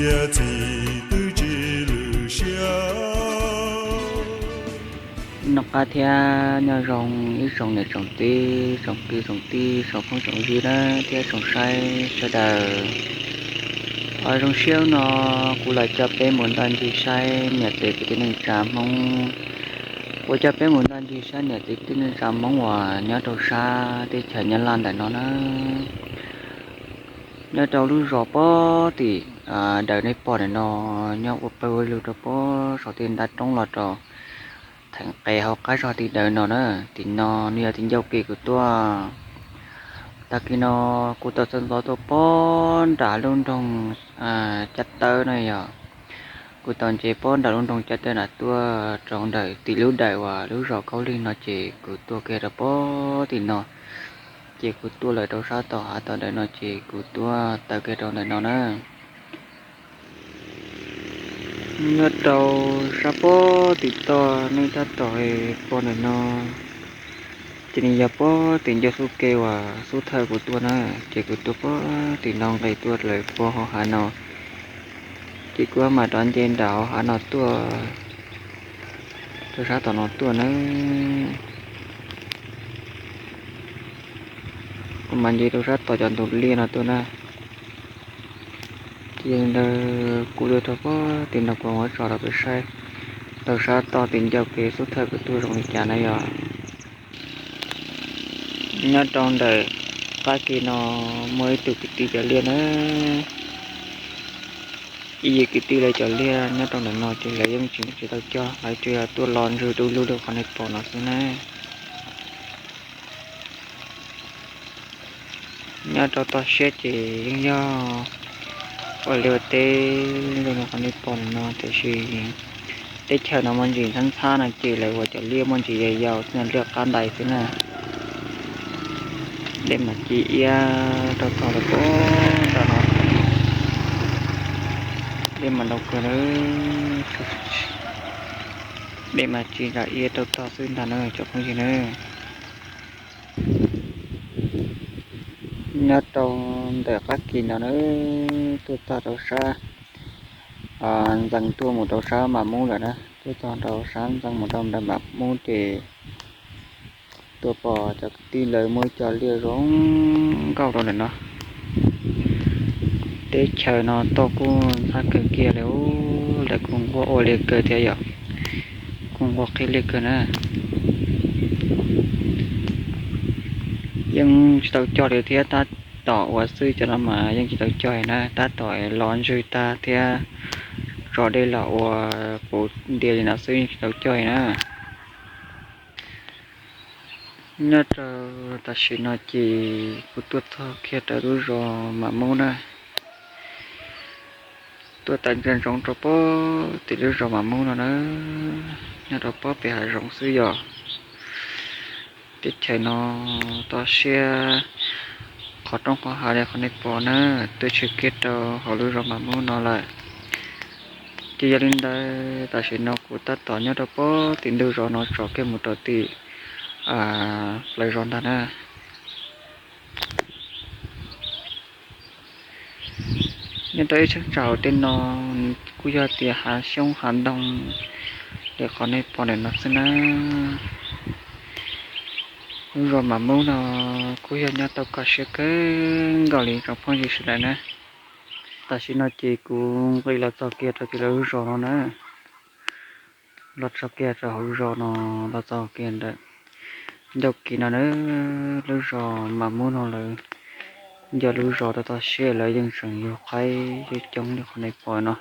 Noj qab thiab nyob zoo ib tsoom niam tsoom txiv, tsoom kwv tsoom tij, tsoom phooj tsoom ywg na, thiab tsoom saib sawv daws. Zoo siab no kuv los coj peb mus nrog ncig saib niam txiv kwv tij neej tsa Hmoob. Kuv coj peb mus nrog ncig saib niam txiv kwv tij neej tsa Hmoob uas nyob rau sab teb chaws Nyab Laj ntawm no na. Nyob rau lub zos pob tim dawm nej pom ntawm no, nyob ua pawg ua lug rau pob saum tej ntav roob los rau theem qes hauv qab zog tim dawm no na. Tim no nws yog tim ncauj kev kuv tuaj. Tag kis no kuv tau txog ntxov tuaj pob nram lub nroog Cab Tawb na yog. Kuv tau nce pob nram lub nroog Cab Tawb na tuaj rau ntawm tim lub dawm uas lub zos Kaub Lig no ces kuv tuaj kiag rau pob tim no. Ces kuv tuaj lawm rau sab tom hav tom ntawm no ces kuv tuaj taw kiag rau ntawm no na. Nyob rau sab pob tim toj nej tab tom pom ntawm no, ces nws yog pob tim ncauj xub ke uas xub thawj kuv tuaj na. Ces kuv tuaj pob tim no nqes tuaj lawm puag hauv hav no, ces kuv mam rov nce nram hauv hav no tuaj rau sab tom no tuaj na. Kuv mam nce rau sab tom cov ntug liaj no tuaj na. Ces ntawd kuv tuaj rau pob tim no kuv muab tso rau peb saib rau sab toj tim ncauj kev xub thawj kuv tuaj zoo li cas na yog. Nyob rau ntawm qab kev no muaj ib tug kwv tij cov liaj na. Ib yim kwv tij lawv cov liaj nyob rau ntawm no ces lawv yeej tsis tsis tau cog, lawv tsuas yog tuaj los ntswg du lug li qhov nej pom no xwb na. Nyob rau toj siab ces yeej yog ua liaj ua teb zoo li qhov nej pom no, tiam sis teb chaws no muaj ntsis ntxhab ntxhab no ces lawv ua cov liaj muaj ntsis yau yau xwb, liaj qab ntais xwb na. Dej mas ci iab rau tog lawm pob nram no. Dej mas ntau kawg na. Dej mas ci nram iab rau tog xwb ntag na cov phooj ywg na. Nyob rau ntawm qab kis no na, tuaj txog rau sab, ntxeev tuaj mus rau sab Mam Mub lawm na, tuaj txog rau sab ntxeev mus rau ntawm Mam Mub ces tuaj pom cov kwv tij lawv muaj ib co liaj zoo nkauj rau ntawm no. Teb chaws no toj kuj ntxhab kawg kiag li, lawv kuj nquag ua liaj kawg thiab yom, kuj nquag qhib liaj kawg na. Yeej tsis tau cog li thiab, tab tom ua xwb, cov no mas yeej tsis tau cog na, tab tom los ntswg tag thiab tso dej los ua puv ntia li no xwb, yeej tsis tau cog na. Nyob rau tam sim no ces kuv tuaj txog kiag rau lub zos Mam Mub na. Tuaj tawm ntsia ntsoov rau pob tim lub zos Mam Mub no na, nyob rau pob pem hav zoov xwb yom. Teb chaws no toj siab qhov roob qhov hav li qhov nej pom na, tuaj tshwm kiag rau hauv lub zos Mam Mub no lawm. Ces yog li ntawd tam sim no kuv tab tom nyob rau pob tim ntug zos no tsom kiag mus rau tim plaws zos ntag na. Nyob rau ib cheeb tsam hauv tej no kuj yog tias hav xyoob hav ntoo li qhov nej pom ntawm no xwb na. Lub zos Mam Mub no kuj yog nyob tau kho siab kawg nkaus li tsoom phooj ywg sawv daws na. Tam sim no ces kuv nqis los txog kiag rau tim lawv lub zos no na. Los txog kiag rau hauv zos no, los txog kiag ntawm ncauj kev no na, lub zos Mam Mub no lawv nco lub zos rau toj siab lawv yeej tseem yug qaib coob coob li qhov nej pom no.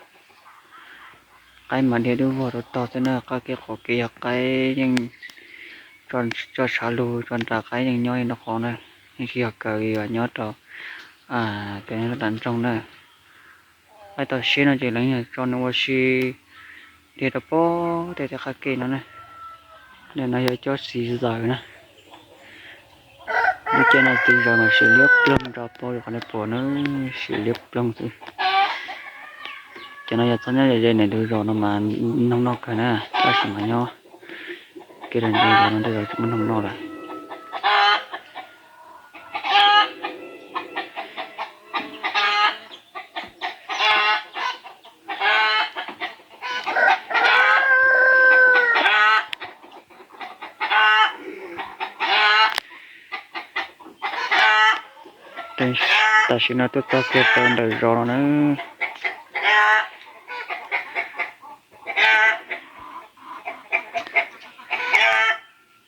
Qaib mas dhia dub vog rau tog xwb na, qab kev qaum kev yog qaib yeej tso tshav lug tso nram qaib yeej nyob li no qhov na, yeej tsis yog kaw li uas nyob rau cov nyob rau nram nroog na. Qaib toj siab no ces lawv yeej tso nws ua si dhia rau pob tej tej qab kev no na. Ntawm no yog cov txiv zaws na. Lub caij no txiv zaws mas sim liab ploog rau pob li qhov nej pom na, sim liab ploog xwb. Cov no yog txhob nyob ze ze ntawm ntug zos no mas noog noj kawg na, tab sis mas nyob kev rau ntug zos no tej zaum tsis muaj noog noj lawm. Tam sim no tuaj txog kiag rau ntawm zos no na.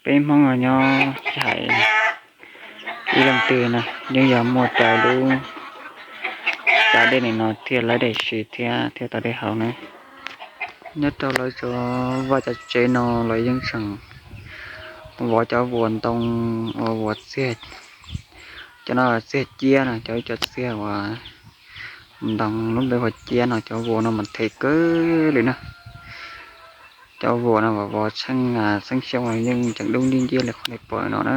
Peb Hmoob nyob tsis hais ib leej twg na, yeej yog muaj rau lub cav dej nim no thiaj laib dej siv thiab thiaj tau dej haus na. Nyob rau lawv cov vaj cov tsev no lawv yeej tseem vov cov vuas ntoo uas vuas txiag, cov no txiag ciab no, cov cov txiag uas ntoo lub npe hu ua ciab no, cov vuas no mas them kawg li na. Cov vuas no vov vov txheej txheej xyoo yeej tseem dub nciab nciab li qhov nej pom no na.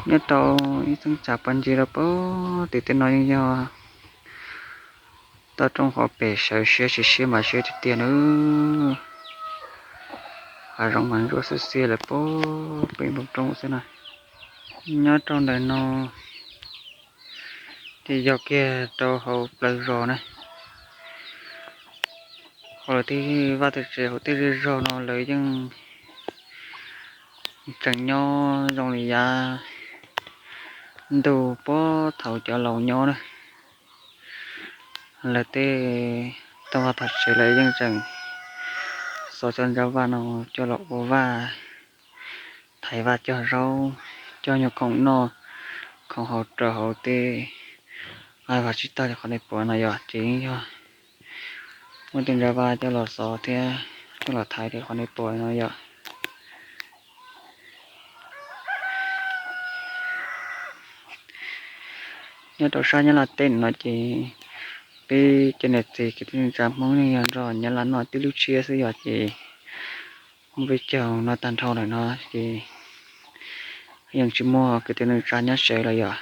Nyob rau ib txheeb tsam pov ntsis rau pem tim tej no yeej yog toj roob qhov pem, sawv siab tsis siab mas siab tiag tiag na. Hav zoov mas ntsuab xiab xiab lawm pem pem npoo roob xwb na. Nyob rau ntawm no ces yog kiag rau hauv plawv zos na. Hauv lawv tej vaj tej tsev hauv tej zej zog no lawv yeej tseem nyob zoo li yav ntug puag thaum cov laus nyob na. Lawv tej tau vaj tau tsev lawv yeej tseem xov cov ntsa vaj no coj los ua vaj, thaiv vaj cog zaub, cog nyuag khoom noj khoom haus rau hauv tej vaj tsis tag li qhov nej pom no yom, ces yeej yog muab tej ntsa vaj coj los xov thiab coj los thaiv li qhov nej pom no yom. Nyob rau sab Nyab Laj teb no ces peb cov niam txiv kwv tij neej tsa Hmoob yeej yog nrog Nyab Laj noj tib lub tshiab xwb yom, ces muaj peb caug no tag nrho lawm no ces yeej tsis muaj kwv tij neej tsa nyob tsev lawm yom.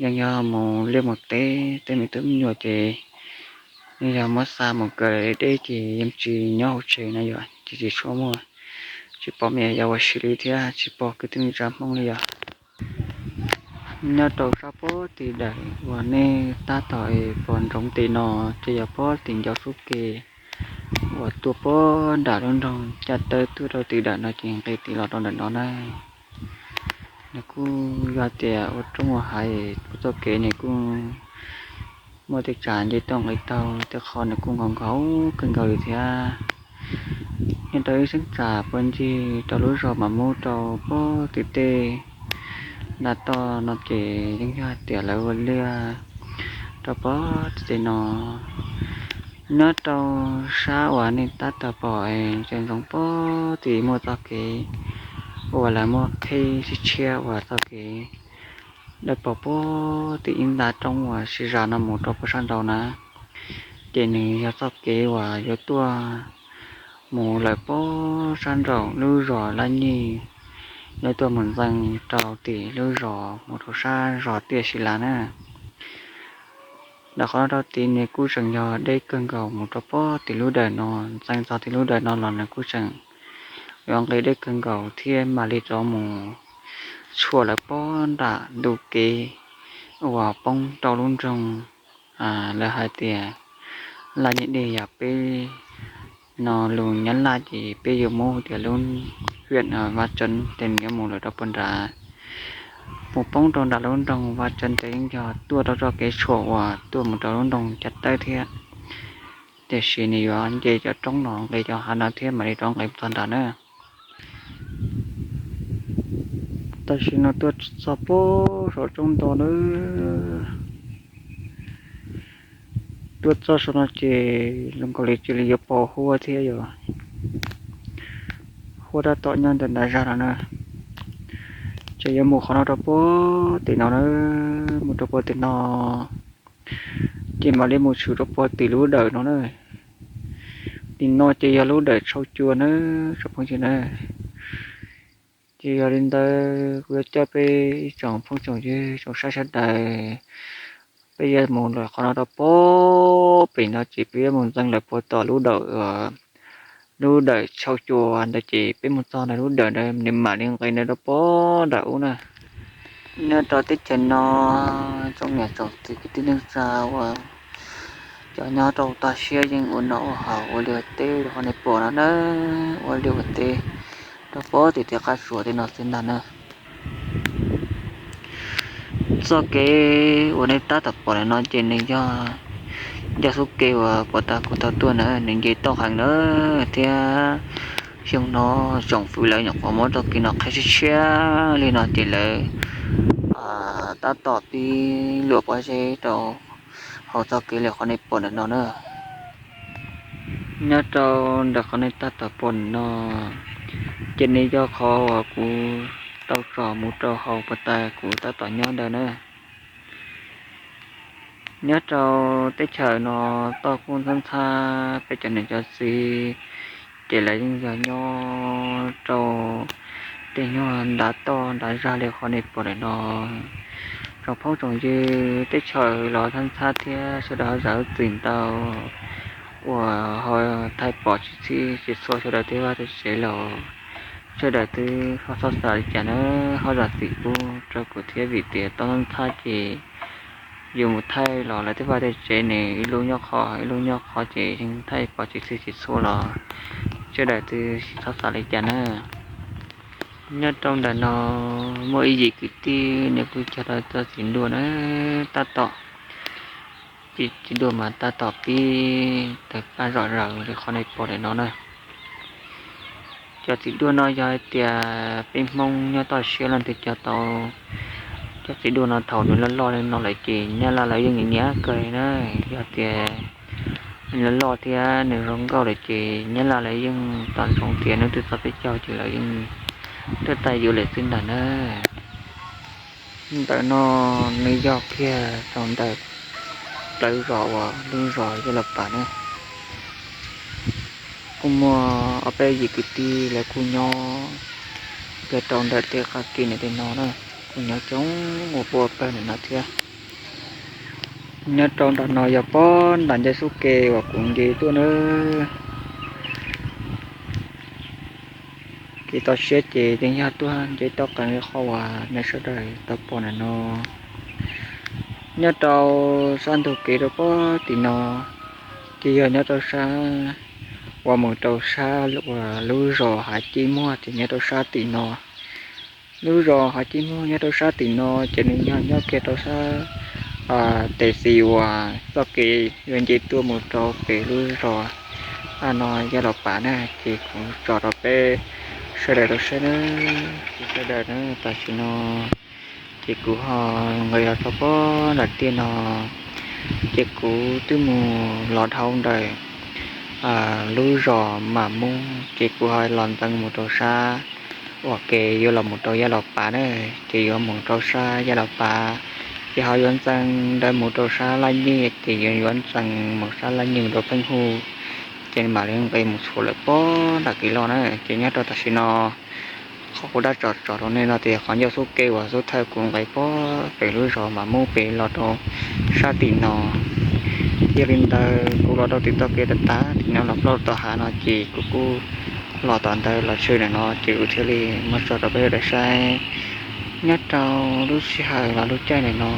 Yeej yog mus liaj mus teb, tej me tub me nyuam ces yeej yog muab xa mus kawm deb ces yeej tsis nyob hauv tsev no yom, ces tsis tshua muaj, tsis pom me nyuam yaus ua si li thiab tsis pom kwv tij neej tsa Hmoob li yom. Nyob rau sab puag tim dawm uas nej tab tom pom ntsoov tim no ces yog puag tim ncauj sub ke uas tuaj puag nram lub nroog Caj Tawb tuaj rau tim dawm no ces nqis tim los rau ntawm no na. Nws kuj yog tias ua roob ua hav, txoj kev nws kuj muaj tej tsam nce tuaj nqis taug, tej qho nws kuj nkhaus nkhaus kawg nkaus li thiab. Nyob rau ib xeeb tsam puag ncig rau lub zos mas muab rau puag tim tej nram toj no ces yeej yog hais tias lawv ua liaj rau puag tim tej no. Nyob rau sab uas nej tab tom pom es ntsoov puag tim muaj txoj kev uas lawv muab qhib tshiab tshiab uas txoj kev dawb paug puag tim ib nta roob uas sib zam no mus rau puag sab nraud na, ces nws yog txoj kev uas yuav tuaj mus lawm puag sab nraum lub zos Laj Nyij, yuav tuaj mus ntxeev rau tim lub zos mus rau sab zos Tiaj Sis Las na. Ntawm qhov no rau tid nws kuj tseem yog deb kawg nkaus mus rau puag tim lub dawm no, ntxeev txog tim lub dawm no los nws kuj tseem yuav nqis deb kawg nkaus thiab mam li rov mus tshuam lawm puag nram ntu kev uas poob rau lub nroog, lawv hais tias Laj Nyij Dej yom, peb no lus Nyab Laj ces peb yuav muab hu tias lub huyện Vaj Tsev ces nws yuav mus lawm rau puag nrad, mus poob rau nram lub nroog Vaj Tsev ces yeej yog tuaj rau txoj kev tshuam uas tuaj mus rau lub nroog Caj Tawb thiab. Tiam sis nws yuav nce cov roob no nqis cov hav no thiab mam li rov nqis txog nrad na. Tam sim no tuaj txog puag saum roob ntoo na. Tuaj txog saum no ces zoo nkaus li cia li yuav pom huab thiab yom. Huab tab tom nyob ntawm nram zaj no na. Ces yuav mus qhov no rau puag tim no na, mus rau puag tim no ces mam li mus tshwm rau puag tim lub dawm no na. Tim no ces yog lub dawm Tshau Cua na, tsoom phooj ywg na. Ces yog li ntawd kuv yuav coj peb ib tsoom phooj tsoom ywg tsoom saib sawv daws, peb yuav mus lawm qhov no rau puag pem no ces peb yuav mus ntxeev lawm puag tom lub dawm, lub dawm Tshau Cua ntawd ces peb mus txog ntawm lub dawm ntawd nws mam li nqis ntawd rau puag nram ub na. Nyob rau teb chaws no, tsoom niam tsoom txiv kwv tij neej tsa uas cov nyob rau toj siab yeej ua noj ua haus ua liaj ua teb rau qhov nej pom no na, ua liaj ua teb Rau puag tim tej qab suav tej no xwb ntag na. Txoj kev uas nej tab tom pom ntawm no ces nws yog ncauj xub ke uas puag ta kuv tau tuaj na, nws nce toj heev na, thiab xyoo no tsoom fwv lawv nyuam qhuav muab txoj kev no qhib tshiab tshiab li no ces lawv tab tom pib luam pob zeb rau hauv txoj kev li qhov nej pom ntawm no na. Nyob rau ntawm qhov nej tab tom pom ntawm no ces nws yog qhov uas kuv tau tsom mus rau hauv puag ta kuv tab tom nyob ntawd na. Nyob rau teb chaws no toj kuj ntxhab ntxhab, peb cov niam cov txiv ces lawv yeej yog nyob rau tej nyuag ntav toj ntav zag li qhov nej pom ntawm no. Tsoom phooj tsoom ywg teb chaws los ntxhab ntxhab thiab sawv daws ho zam lub txim ntau uas ho thaij pom tsis txhij tsis txhua sawv daws tej vaj tej tsev los sawv daws twb ho txhob xav li cas na, ho zam txim pub rau kuv thiab vim tias toj ntxhab ntxhab ces yus mus thaij los lawv tej vaj tej tsev nws ib lub nyob qhov ib lub nyob qhov ces yeej thaij pom tsis txhij tsis txhua los sawv daws twb tsis txhob xav li cas na. Nyob rau ntawm no muaj ib yim kwv tij nws kuj cog tau cov txiv duaj na, tab tom, txiv duaj mas tab tom pib tawg paj zom zaws li qhov nej pom ntawm no na. Cov txiv duaj no yog hais tias peb Hmoob nyob toj siab leej twg cog tau cov txiv duaj no thaum nws loj loj li no lawm ces Nyab Laj lawv yeej nyiam nyiam kawg li na. Yog tias nws loj loj thiab nws zoo nkauj lawm ces Nyab Laj lawv yeej tos ntsoov tias hnub twg txog peb caug ces lawv yeej tuaj taij yuav lawm xwb ntag na. Ntawm no nws yog kiag rau ntawm plawv zos uas lub zos Yaj Los Pas na. Kuj muaj ob peb yim kwv tij lawv kuj nyob kiag rau ntawm tej qab ke ntawm tej no na, kuj nyob coob ua puag pawg ntawm no thiab. Nyob rau nram no yog pob nram ncauj xub ke uas kuv nce tuaj na. Kev toj siab ces yeej yog tuaj nce toj qees li qhov uas nej sawv daws tau pom ntawm no. Nyob rau sab ntug kev rau pob tim no ces yog nyob rau sab uas mus rau sab uas lub zos Hav Cib Muag ces nyob rau sab tim no. Lub zos Hav Cib Muag nyob rau sab tim no ces nws yog nyob kiag rau sab tes xis uas txoj kev yuav nce tuaj mus rau pem lub zos no Yaj Los Pas na, ces kuv tso rau peb sawv daws tau saib na, sawv daws na. Tam sim no ces kuv ho nqis los rau pob nram tiaj no, ces kuv twb mus los dhau ntawm lub zos Mam Mub ces kuv ho los ntxeev mus rau sab uas kev yuav los mus rau Yaj Los Pas na, ces yuav mus rau sab Yaj Los Pas, ces ho yuav ntxeev ntawd mus rau sab Laj Nyiaj, ces yuav yuav ntxeev mus sab Laj Nyiaj mus rau Pheej Hu, ces mam li nqis mus txhuam lawm pob nram kev los na. Ces nyob rau tam sim no qhov kuv dab tsom tsom rau nej no tias qhov ncauj xub ke uas xub thawj kuv nqis pob pem lub zos Mam Mub pem los rau sab tim no. Yog li ntawd kuv los rau tim txoj kev tav tav tim no los plaub tom hav no ces kuv kuj los tom ntawd los tshwm ntawm no ces kuv thiaj li muab tso rau peb sawv daws saib. Nyob rau lub sij hawm los lub caij ntawm no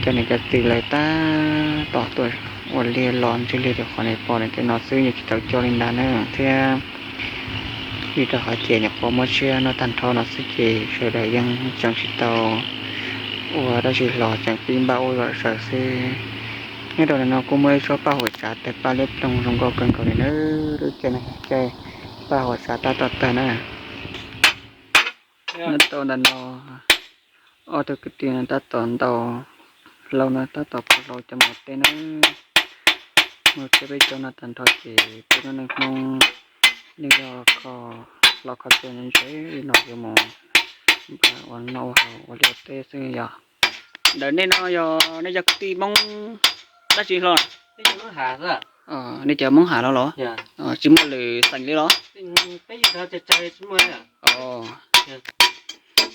cov niam cov txiv lawv tab tom tuaj ua liaj los ntxwg liaj rau qhov nej pom ntawm tej no xwb, yeej tsis tau coj li ntawd na thiab. Vim rau qhov tias nyuam qhuav muab tshiab noj tag nrho no xwb ces sawv daws yeej tseem tsis tau ua dab tsi hlo, tseem pib npaj ua zom zaws xwb. Nyob rau ntawm no kuj muaj ib tsob paj huam tsav tawg paj liab ploog zoo nkauj kawg nkaus li na. Lub caij no yog caij paj huam tsav tab tom tawg na. Nyob rau ntawm no ob tug kwv tij no tab tom ntaus hlau no, tab tom kho hlau coj mus teb na. Muaj teb peb caug no tag nrho ces peb lub neej Hmoob yeej yog kho hlau kho txhua ntse ntse li no yuav mus npaj ua noj ua haus ua liaj ua teb xwb yog. Ntawm nej no yog nej cov kwv tij Hmoob dab tsi hlo? Nej cov Hmoob Hav los los? Tsis muaj lwm xeem li los?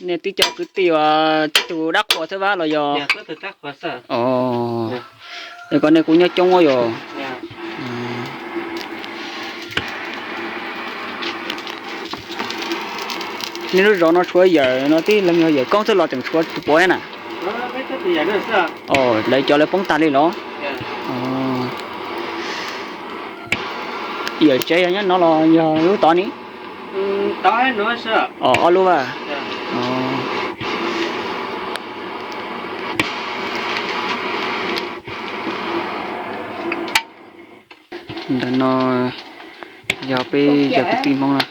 Nej tib co kwv tij uas tib tug dab qhuas xwb vaj los yog? Es kom nej kuj nyob coob ua yog? Nej lub zos no tshuav yawm no tib leeg yog yawm koob xwb los tseem tshuav tus puav thiab na? Lawv cov lawv poob tag li los? Yawm tsev yog nyob no los yog lub tod ni? Os, ob lub vas. Ntawm no yog peb cov kwv tij Hmoob na.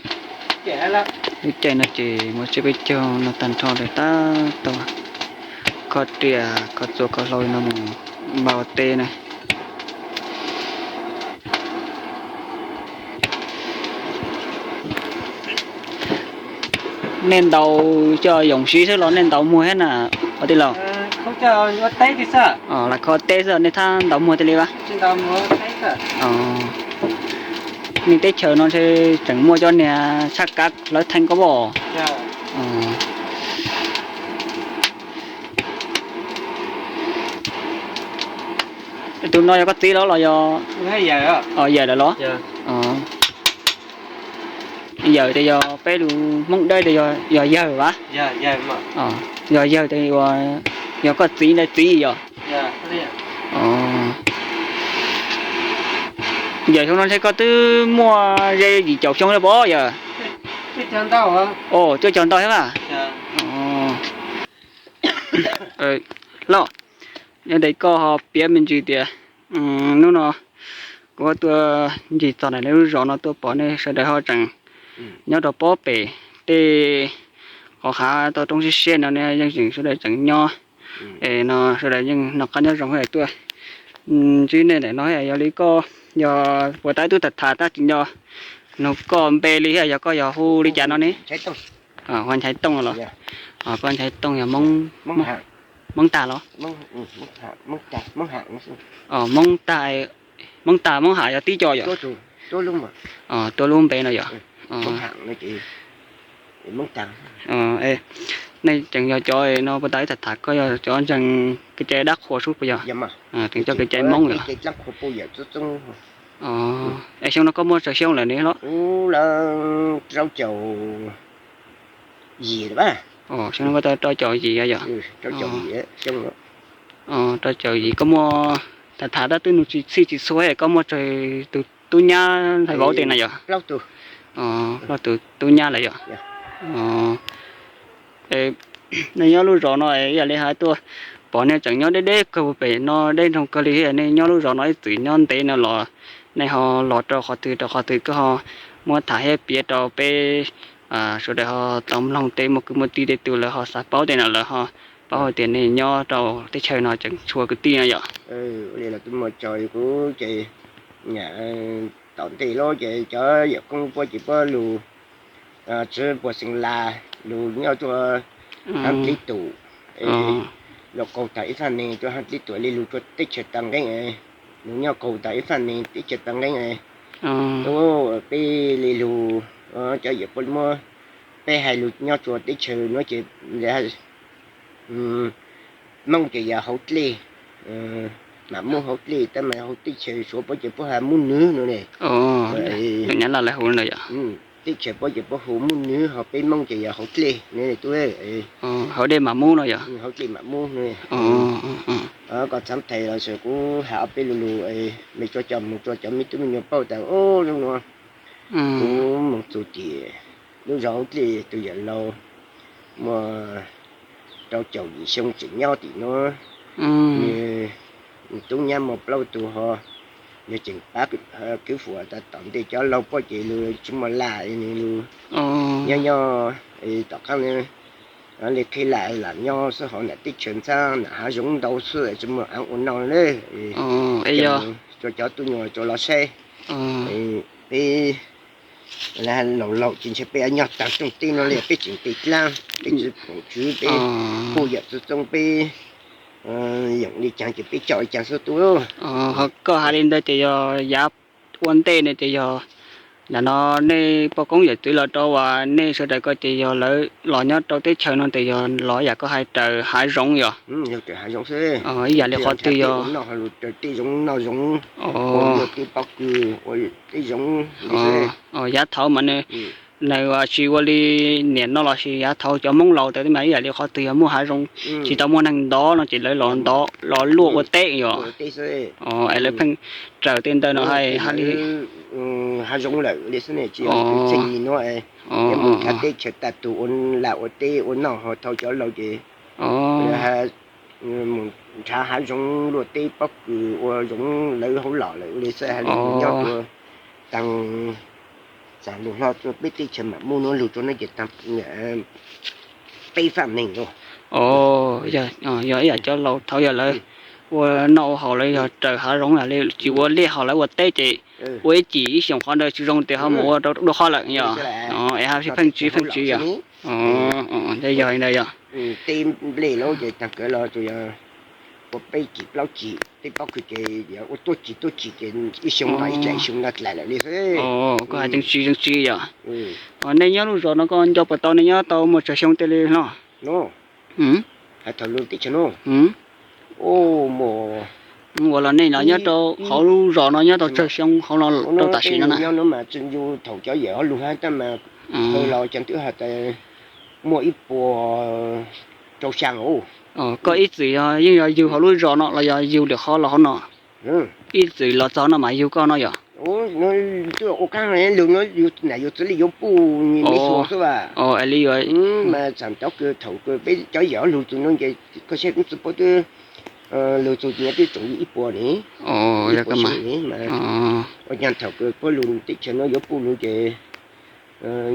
Lub caij no ces muaj tsiab peb caug no tag nrho lawm tab tau. Kho riam kho txuas kho hlau no mus npaj ua teb na. Nej ntaus coj yoom siv xwb los nej ntaus muag thiab na, ua tij laug? Los kho teb xwb nej thab ntaus muag thiaj li vas? Nej teb chaws no ntshe tseem muaj cov niag tshaj kav hlawv theej koj pom. Tus no yog koj txiv los los yog? Yawm lawm los? Yawm tias yog peb lus Hmoob Dawb tias yog yawg vas? Yog yawg tias yog koj txiv ntawd txiv yog? Yawm xyoo no ntshe koj twb muaj ze yim caum xyoo lawm pob yawm? Cuaj caug ntau thiab vas? Los, nyob ntawm koj ho piav me ntsis tias hnub no kuv tuaj ncig txog ntawm nej lub zos no tuaj pom nej sawv daws ho tseem nyob rau pob pem tej qhov hav toj roob siab siab no nej yeej tseem sawv daws tseem nyob. Es no sawv daws yeej noj qab nyob zoo tuaj ntsib nej ntawm no. Yog li koj yog puas tau ib tug tham tham tab sis nco nug koj npe li thiab yog koj yog hu li cas no ne? Hu Nchaiv Tooj los? Koj Nchaiv Tooj yog Hmoob tag los? Hmoob tag, Hmoob tag, Hmoob Ham yog tib co yom? Tuaj lub npe no yom? Nej tseem yog cov no puas tau ib tham tham koj yog cov ntseeg kev cai dab qhuas sub puas yog? Tseem coj kev cai Hmoob yom? Es xyoo no koj muaj tsawg xyoo lawm ne los? Xyoo no koj tau rau caum yim yom? Rau caum yim koj muaj tham tham dab twb nug tsis txhij tsis txhua koj muaj tsawg tus tub nyab ntxhais vauv tej na yom? Plaub tus tub nyab lawm yom? Nej nyob lub zos no ib yam li hais tuaj pom nej tseem nyob deb deb kawg pem no deb nroog kawg li, nej nyob lub zos no ib txwm nyob ntev no los nej ho los rau qhov twg rau qhov twg koj ho muab tham thiab piav rau peb sawv daws ho tau mloog tej muaj kwv muaj tij tej tus lawv ho xav paub tej no lawv ho paub hais tias nej nyob rau teb chaws no tseem tshuav kwv tij no yom? Kuv ces tom ntej los ces cov yawm koob puab ces puab lug tsi puas xeev las lug nyob tuaj hab dlib tus, lug qaug tag ib faj neeg tuaj hab dlib tus li lug tuaj teb chaws tag nqeeb, lug nyob qaug tag ib faj neeg teb chaws tag nqeeb. Peb li lug cov yawm puab muab peb hais lug nyob tsua teb chaws nuav ces Moob ces yog hauv dlej, mam mub hauv dlej tab mas hauv teb chaws Suav puab ces puab has mub nwv no ne. Teb chaws puab ces puab hu mub nwv ho peb Moob ces yog hauv dlej ne tub. Hauv dlej mam mub no yog? Hauv dlej mam mub no. Koj txhav thaiv los kuv has ob peb lu lug, mej tsuas coj moog rua cov mej tub mej nyuam paub tas, o, zoo nuav. Kuv moog txug tim lub zog hauv dlej tug yawm laug muaj rau caum yim xyoo tseem nyob tim nuav. Nwg tub nyab muaj plaub tug ho, nwg tseem pab kwv fuam tas tom ntej cov laug puab ces lug tsi muaj laj, nwg lug nyob nyob tom qaab le qhib laj lam nyob xwb hauv nam teb chaws ntxhab nam hav zoov ntau xwb tsi muaj aav ua noj le. Tsuas cov tub nyuam tsuas los saib peb laug laug ces ntshe peb nyob taag rooj teb nuav le peb tseem pem dlaab peb tsi pum tswv peb kuj yam txoov peb yoom le caag ces peb coj le caag xwb tub. Ho koj has le ntawd ces yog yav ua ntej ne ces yog ntawm no nej poj koob yawm txwv los rau uas nej sawv daws ko ces yog lawv los nyob rau teb chaws no ces yog los yam koj hais raws hav zoov yog? Ib yam li qhov twg yog? Tej zoov noj zoov, ua tej pob kws, ua tej zoov. Yav thaud mas nws Nws tsis ua li niam no los sis yav thaum cov Hmoob laus tias mas ib yam li qhov twg yog muaj hav zoov tsis tau muaj neeg ntov no ces lawv los ntov los luaj ua teb yom. Es lawv pheej raws tej ntawd no hais hab li. Hav zoov lawm li xwb ne, tsis yog txheej nim no es mus nrhav teb chaws tag tus ua lam ua teb ua noj ho thauj cov laus ces mus nrhav hav zoov luaj teb pob kws ua zoov lawv hauv los lawm li xwb hais li nyob rua taag xam lug hlo rua peb teb chaws mam muaj nuav lug rua no ces taag peb faj neeg lawm. Yog ib yam cov laus thaum yog lawv ua noj ua haus lawv yog raws hav zoov li tsis ua liaj ho lawv ua teb ces ua ib cim ib xyoos qhov ntawd tsis zoo tias ho mus ua rau dua qhov lawm yog. Es pheej tsiv pheej tsiv yog. Yog li ntawd yog. Tej nplej lawm ces taag kawg los tsuas yog ua peb cim plaub cim tej pob kws ces yog ua tuaj cim tuaj cim ces ib xyoo no ib tsam ib xyoo no dlaim lawm li xwb. Koj hais tseem tsiv tseem tsiv yog. Nej nyob lub zos no koj nco puas tau nej nyob tau muaj tsawg xyoo tej li no? Hais thaum lub teb chaws no, ua los nej los nyob rau hauv lub zos no nyob tau tsawg xyoo hauv no rau tam sim no na? Nyob no mas tsis yug thaum cov yawm ob lug hab tab mas hawv los cov twb has tas muaj ib puas rau xya os. Koj ib txwm yog yeej yog yug hauv lub zos no los yog yug lwm qhov los hauv no? Ib txwm los txog no mas yug koj no yog? Twb ua kab lug no nam yug txwv li yuav puj me xyuas xwb as. Li mas txam cov kws thaum kws peb cov yawm ob lug txug no ces koj saib kub txwv paub twb lug txug nyob twb tsoom yug ib puas ne. Ib puas xyoo ne mas ua caag thaum kws puab lug teb chaws no yuav puj lug ces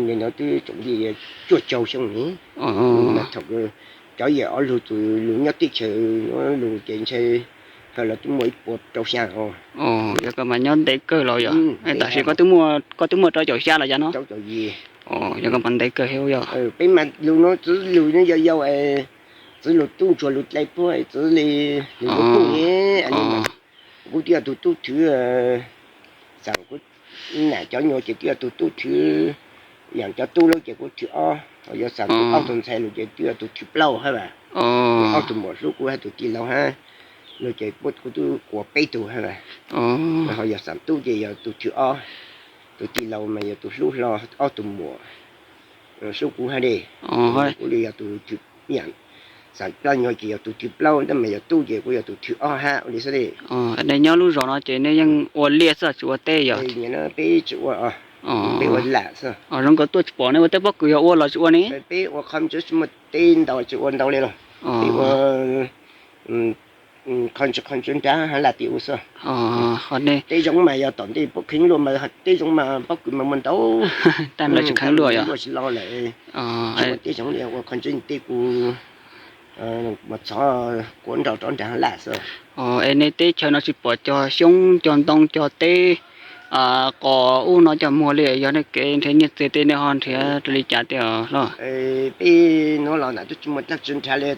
nim no twb tsoom yug cuaj caug xyoo ne. Mas thaum kws cov yawm ob lug txug lug nyob teb chaws lug ces ntshe hawv los twb muaj ib puas rau xya os. Yog koj mas nyob ntev kawg los yog? Tam sim koj twb muaj rau caum xya los yog no? Yog koj mas ntev kawg thiab yog. Peb mas lug no txwv lug no yau yau, txwv lug tub ntsuag lug dlai puab txwv li lug yuav puj ne. Kuv twb yog tug tub thwv, xaam kuv nam cov nyuas ces twb yog tug tub thwv, yaam cov tub lawm ces kuv thwv ob, yog xaam tug aub tug ntxhais lug ces twb yog tug thwv plaub hab as. Aub tug muam hlub kuv hab tug tij laug hab, lug ces kuv twb quas peb tug hab as. Ho yog xaam tub ces yog tug thwv ob, tug tij laug mas yog tug hlub hlo ob tug muam hlub kuv hab de. Kuv li yog tug thwv, xaam plab nyuag ces yog tug thwv plaub tab mas yog tub ces kuv yog tug thwv ob hab ua li xwb de. Nej nyob lub zos no ces nej yeej ua liaj xwb tsis ua teb yog? Peb tsis ua, peb ua lam xwb. Zoo nkaus tuaj tsis pom nej ua teb pob kws yog ua los tsis ua ne? Peb ua qhov tsis muaj teb ntau tsis ua ntau li los. Peb ua qhov ntsis qhov ntsis nrag hab lam tim ua xwb. Teb zoov mas yog tom ntej puab kheev luaj mas teb zoov mas pob kws mas muaj ntau. Tab lawv tsis kheev luaj yog? Luaj tsis lo lawm. Tsis ua teb zoov li, ua qhov ntsis tej kuv mas txhov kuav nrog rov nrag hab lam xwb. Es nej teb chaws no tsis pom cog xyoob cog ntoo cog teb qos ub no cog muag li, yog nej kev nrhiav nyiaj txiag tej nej ho nrhiav raws li cas tiag hlob? Peb nuav los nam twb tsis muaj dlaab tsi nrhav li,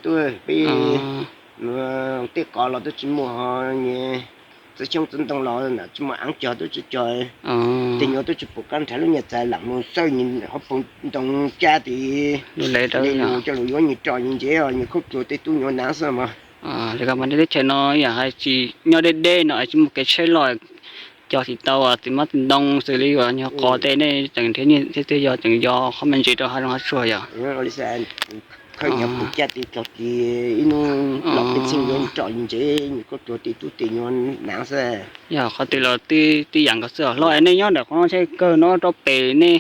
peb teb qos los twb tsis muaj, txiv xyoob txiv ntoo los nam tsis muaj aav cog twb tsis cog. Tej nyuas twb tsis pum kab nrhav lub nyiaj txiag lam mus xawb nyias hauv paus ntoo cab tid, lug coj lug yuav nyias roj nyias ntsev, nyias khaub dluag tej tub nyuas naav xwb mog. Teb chaws no yam hais tsis nyob deb deb no tsis muaj kev tsheb loj cog tsis tau txiv hmab txiv ntoo xws li uas nyuag qos tej nej tseem nrhiav nyiaj txiag yog tseem yog qhov me ntsis rau hav zoov hav tsuag yog? Khawb nyias pum caj tid cog tid ib hnub los peb txheej yuav roj ntsev nyias khaub dluag tej tub tej nyuas naav xwb. Yog qhov twg los tib yam nkaus xwb os. Hlob, nej nyob ntawm qhov no tsheb kawg no rau pem nej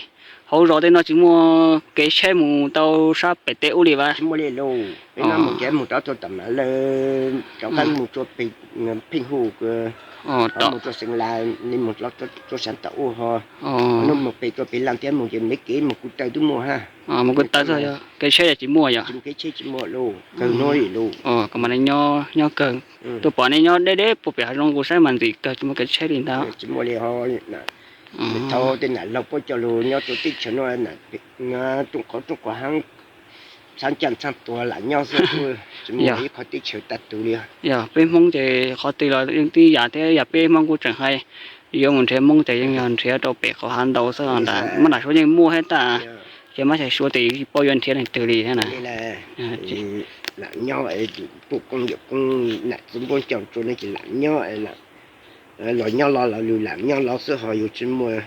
hauv zos tej no tsis muaj kev tsheb mus tau sab pem teb ub li vas? Tsis muaj li lauj, peb no mus kev mus rov rau tam mam lawm, rov qab mus rua pheej hu, rov mus rua Xeev Las, mus rua Sav Tam ub ho, hnub mus pem rua pem Laaj thiab mus ces me kev mus kuv taw twb muaj hab. Mus kuv taw xwb, kev tsheb tsis muaj yog? Kev tsheb tsis muaj lauj, kawg hnub li lauj. Koj mas nyob kawg, tuaj pom nej nyob deb deb puag pem hav zoov kuv saib mas ntxim kawg tsis muaj kev tsheb li ntag. Tsis muaj li ho. Thaum tej nam laug puab coj lug nyob rua teb chaws no, rooj qhov rooj qhov hab, txhab caj txhab tuag lam nyob xwb, tsis muaj ib qhov teb chaws tag tug li. Yog peb Hmoob ces qhov twg los yeej tib yam thiab, yog peb Hmoob kuj tseem hais yuav mus nrhiav Hmoob ces yeej yog nrhiav rau pem qhov hav ntau xwb ntag, mab nam suav yeej muaj hab tab, ces mab xyais suav tes tsis paub yuav nrhiav leej twg li hab na. Lam nyob, poj koob yawm koob nam txiv npuab coj rua no ces lam nyob, los nyob los los lug lam nyob los xwb ho yug tsis muaj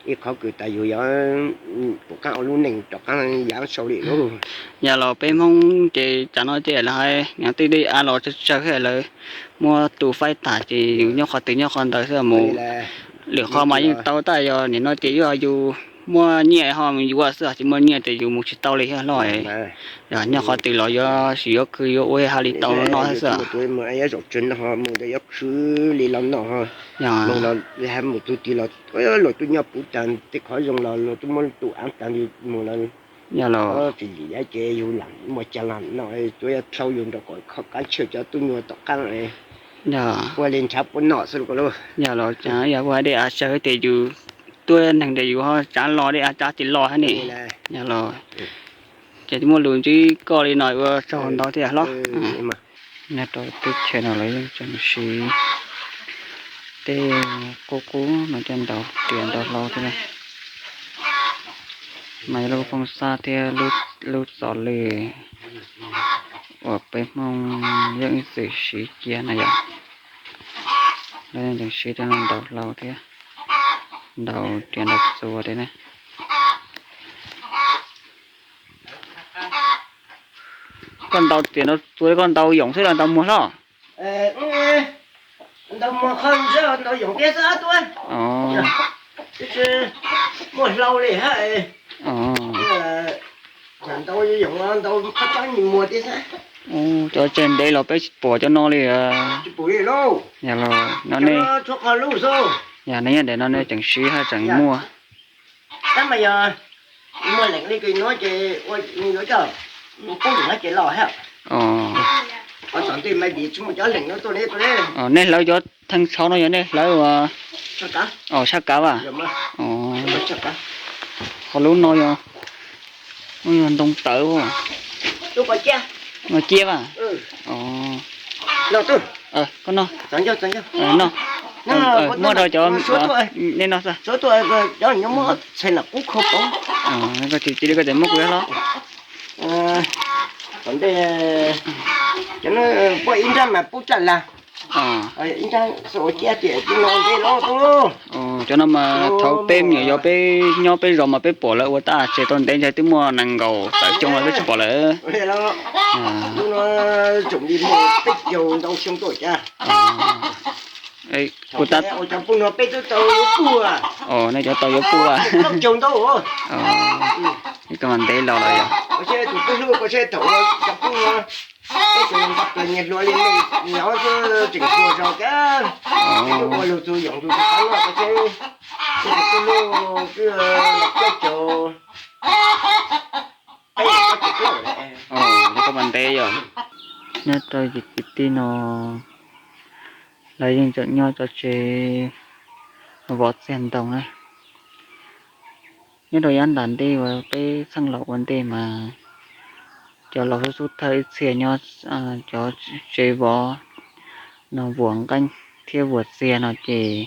Ib qhov kws tas yus yuav pum qaab ua lub neej rov qaab yaav sau li lauj. Yog los peb Hmoob ces tsam no ces lawv hais niam tij dej av los tsawg tsawg thiab lawv muab tu faib tag ces yus nyob qhov twg nyob qhov ntawd xwb mus. Lwm qhov mas yeej tau tab yog nim no ces yog yus muaj nyiaj ho mus yuav xwb, tsis muaj nyiaj ces yus mus tsis tau li thiab lauj. Yog nyob qhov twg los yuav sim yuav khwv yuav ua hab li tau noj xwb. Mus ntawd yuav khwv li los noj, mus tus twg los luag tuaj nyob puv tag tej qhov zoo los luag tuaj muab tu av tag mus lawm. Yog los tsis yim ces yus lam muaj cag los no, tuaj yuav dlhau yus nrog kom kho kav tshem cov tub nyuag tom qaab. Yog ua li nrhav puab noj xwb lauj. Yog los yog ua dej av tsawg ces yus tuaj neeg ces yus ho tsav los dej av tsav tsis los hab ni. Yog los ces muaj lus ntsib koj li no ua tsaug ntau thiab hlob. Nyob rau teb chaws no lawv yeej tseem siv tej qub qub no coj ntaus riam ntaus hlau thiab na. Mas yog lub phooj xab thiab lub txos lwj uas peb Hmoob yeej ib txwm siv cia na yom. Lawv yeej tseem siv tej no ntaus hlau thiab, ntaus riam ntaus txuas thiab na. Koj ntaus riam ntaus txuas koj ntaus yoom xwb los ntaus muag hlob? Ntaus muag qhov ntaus yoom tiag xwb tuaj. Muaj hlau li hab. Ntaus yoom ntaus qhov tsob muag tiag xwb. Cov tseg ntev los peb tsis pom cov no li. Yog los no nej, yog nej nyob ntawm no nej tseem siv hab tseem muaj. Tab mas yog muaj leej li kws no ces ua yuav coj pub lwm hab ces los hab. Qhov txog ntej mas vim tsis muaj cov leej no tuaj li tuaj li. Nej hlawv cov theej tshauv no yog nej hlawv ua sab kav vas? Qhov lub no yog, yog ntoo tawv, no ciab vas? Koj noj, noj, muab rau cov nej noj xwb. Koj cia li koj tseem muab kuv hlob. Tom ntej cov no pub ib nrab mas pub raj lag, ib nrab xwb ua ciab tias no ntev los tuaj. Cov no mas thaum peb me nyuam yaus peb nyob peb zos mas peb pom lawv ua tab tseg tau ntev ntshe twb muaj nees nkaum tawm xyoo los peb tsis pom lawm. Lub no tsoom li muaj peb caug ntau xyoo tuaj cas. Kuv tas, cov pub no peb twb tau yuav puag, nej cov tau yuav puag, plaub caug ntau. Ib koj mas ntev los lawm yog. Tus twb hlub koj seb thaum cov pub no peb tseem nqa plaws nyias hluas li nej, nyob xwb tseem hluas zog thiab. Ua lug txug yoom tus tsis tau noj koj seb, peb tus twb hlub twb plaub caug, peb plaub caug plaub. Koj mas ntev yog. Nyob rau yim kwv tij no lawv yeej tseem nyob cov tsev vov txiag ntoo na. Nyob rau yav nram ntej uas peb txheej laus ua ntej mas cov laus xub xub thawj ib txhia nyob cov tsev vov no vuas nqeeb thiab vuas txiag no ces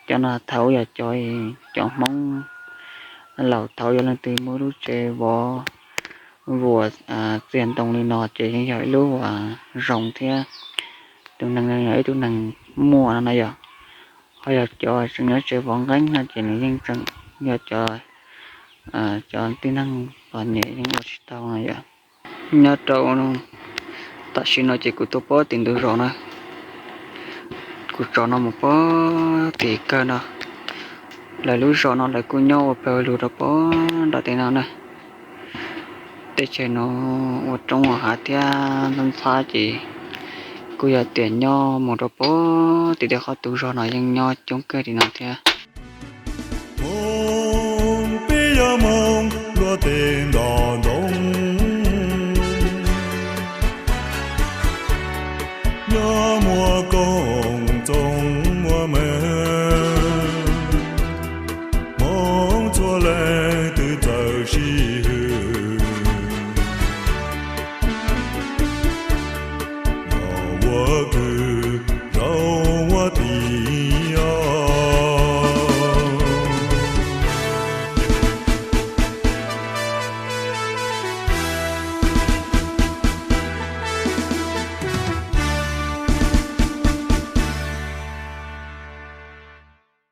cov no thaud yog cov, cov Hmoob laus thaud yog leej twg muaj lub tsev vov vuas txiag ntoo li no ces yeej yog ib lub uas zoo thiab tus neeg yog ib tug neeg muaj no na yog. Ho yog cov tseem nyob tsev vov nqeeb no ces nws yeej tseem yog cov, cov tib neeg los niam yeej ua tsis tau no yom. Nyob rau tam sim no ces kuv tuaj puag tim ntug zos na, kuv tso no mus puag tim kawg no. Lawv lub zos no lawv kuj nyob ua pawg lug rau puag nram tej no na. Teb chaws no ua roob ua hav thiab ntxhab ntxhab ces kuj yog tias nyob mus rau puag tim tej qhov tus zos no yeej nyob coob kawg li no thiab. Hmoob peb yog Hmoob